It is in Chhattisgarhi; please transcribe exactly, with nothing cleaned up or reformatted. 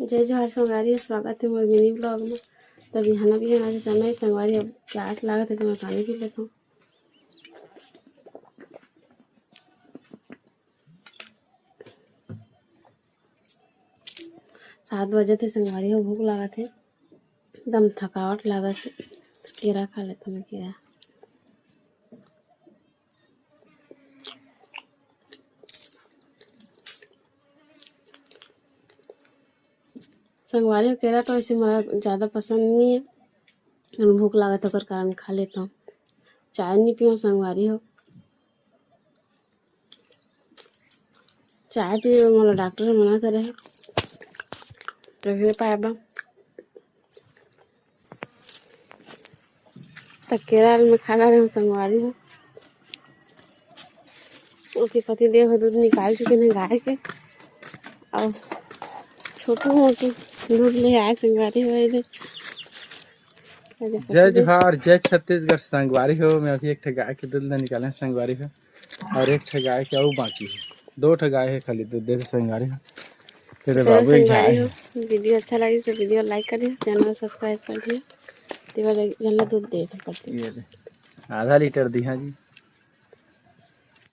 जय जोहार संगवारी, स्वागत हे मोर mini vlog में। त बिहान बिहान आज समय संगवारी, अब प्यास लागत हे त मैं पानी पी लेथंव। सात बजे थे संगवारी हो, भूख लागत हे, एकदम थकावट लागत हे, केरा खा लेथंव मैं केरा। संगवारी हो, केरा तो ऐसे मोला ज्यादा पसंद नहीं है, लेकिन भूख लागत हे ओकर कारण खा लेथंव। चाय नहीं पीवंव संगवारी हो, चाय पीए बर मोला डॉक्टर ह मना करे हे, तभे पाए बा। त केरा ल मैं खा डारेंव संगवारी हो। ओके पति देव ह दूध निकाल चुके हे गाय के, अउ छोटू मोटू दूध ले आए संगवारी हो। ये देख, ये देख जय पति देव। जोहार, जय छत्तीसगढ़ संगवारी हो। मैं अभी एक ठे गाय के दूध ल निकालेंव संगवारी हो, अउ एक ठे गाय के अउ बाकी हे, दो ठे गाय हे खाली दूध देथे संगवारी हो। तेरे चलो बाबू एक संगवारी झाय हो, हे। Video अच्छा लगिस त video like कर दियो, channel subscribe कर दियो। तेवा ले जन ला दूध दे दे पति। ये ले, आधा लीटर दिहा जी।